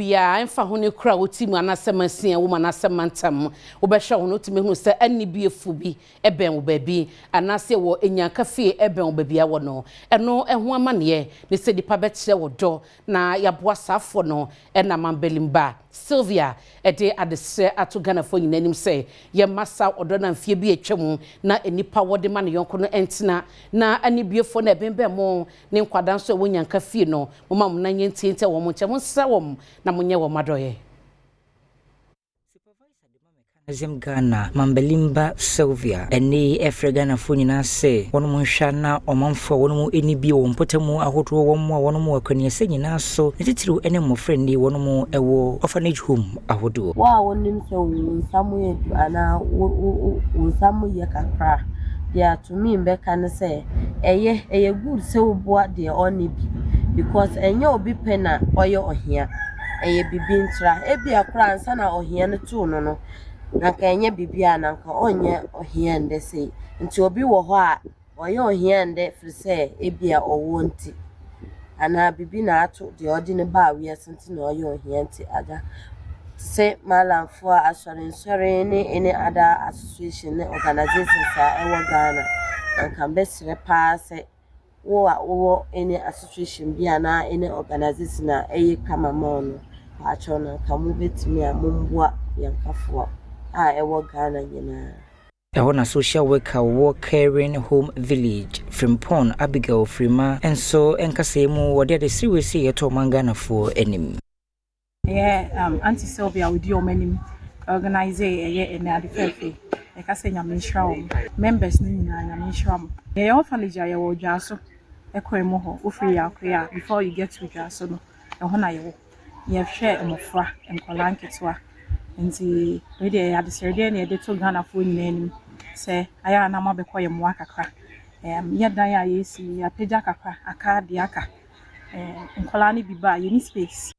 Obiara, ɛmfa ho ne kuro a wote mu anaasɛ mansin a ɛwɔ mu anaasɛ mantam, wobɛhwɛ wo no, wotumi hunu sɛ anibiefo bi bɛn wo baabi anaasɛ wɔ nnyanka fie bɛn wo baabi a wɔ no. Ɛno ho amanneɛ ne sɛ nnipa bɛkyerɛ wo dɔ na yɛaboa saafoɔ no na Mambelimba Sylvia de adesrɛ ato Ghanafoɔ nyinaa anim sɛ yɛmma saa ɔdɔ no a mfeɛ bi a atwam na nnipa wɔ de ma ne yɔnko no ntena na anibiefoɔ no a ɛbɛnbɛn mo ne nkwadaa nso a ɛwɔ nnyanka fie no momma mo nan nyɛ ntiantia wɔ wɔn nkyɛn, monsrɛ wɔn na monyɛ wɔn adɔeɛ. Mechanism Ghana, Mambelimba Sylvia ɛnnɛ yi ɛfrɛ Ghanafoɔ nyinaa sɛ wɔnom nhwɛ na ɔmanfoɔ a wɔnom nni bi wɔ mpɔtamu ahodoɔ wɔn mmoa wɔnom wɔ akwaniasɛ nyinaa so ne titiriw ne mmɔfra nni wɔnom wɔ orphanage home ahodoɔ. Wo a wonim sɛ wo nsa mu yɛ du anaa wo wo wo wo nsa mu yɛ kakra a, deɛ to me mbɛka ne sɛ ɛyɛ ɛyɛ good sɛ woboa deɛ ɔnni bi because ɛnyɛ obi pɛ na ɔyɛ ɔhia. Ɛyɛ biribi ntira. Ebia koraa ansa na ɔhia no too no no, na anka ɛnyɛ biribi a na anka ɔnyɛ ɔhia ndɛ sei. Nti obi wɔ hɔ a ɔyɛ ɔhia ndɛ firi sɛ ebia ɔwoɔ nti anaa biribi na ato deɛ ɔde no baa wiase nti na ɔyɛ ɔhia nti agya. Te sɛ Malamfoɔ a asɔre nsɔre ne any other association ne organisations a ɛwɔ Ghana, anka mɛsrɛ paa sɛ wo a wowɔ any association bi anaa any organisation a ɛyɛ kama ma wo no, paakyɛw no anka mobɛtumi a momboa yɛn kafoɔ a ɛwɔ Ghana nyinaa. Ɛhɔ na social worker wɔ Caring Home Village, Frimpong Abigail Frima nso nkasɛɛ mu wɔde adesrɛ sei ɛto ɔman Ghanafoɔ anim. Ɛyɛ Aunty Sylvia a odi wɔn anim organise ɛyɛ ɛnɛ ade fɛɛfɛ. Yɛka sɛ Nyame nhyira wɔn. Members no nyinaa, Nyame nhyira mo. Yɛyɛ orphanage a yɛwɔ Dwaso ɛkwan mu hɔ. Wofiri Yakoe a, before you get to Dwaso no, ɛhɔ na yɛwɔ. Yɛhwɛ mmɔfra, nkwadaa nketewa. Nti wei deɛ ɛyɛ adesrɛdeɛ na yɛde to Ghanafoɔ nyinaa anim sɛ ayɛ a na moabɛkɔ yɛn mmoa kakra. Yɛ dan a yɛsi, yɛapagya kakra, aka deɛ aka. Nkwadaa no bi ba a, yɛnni space.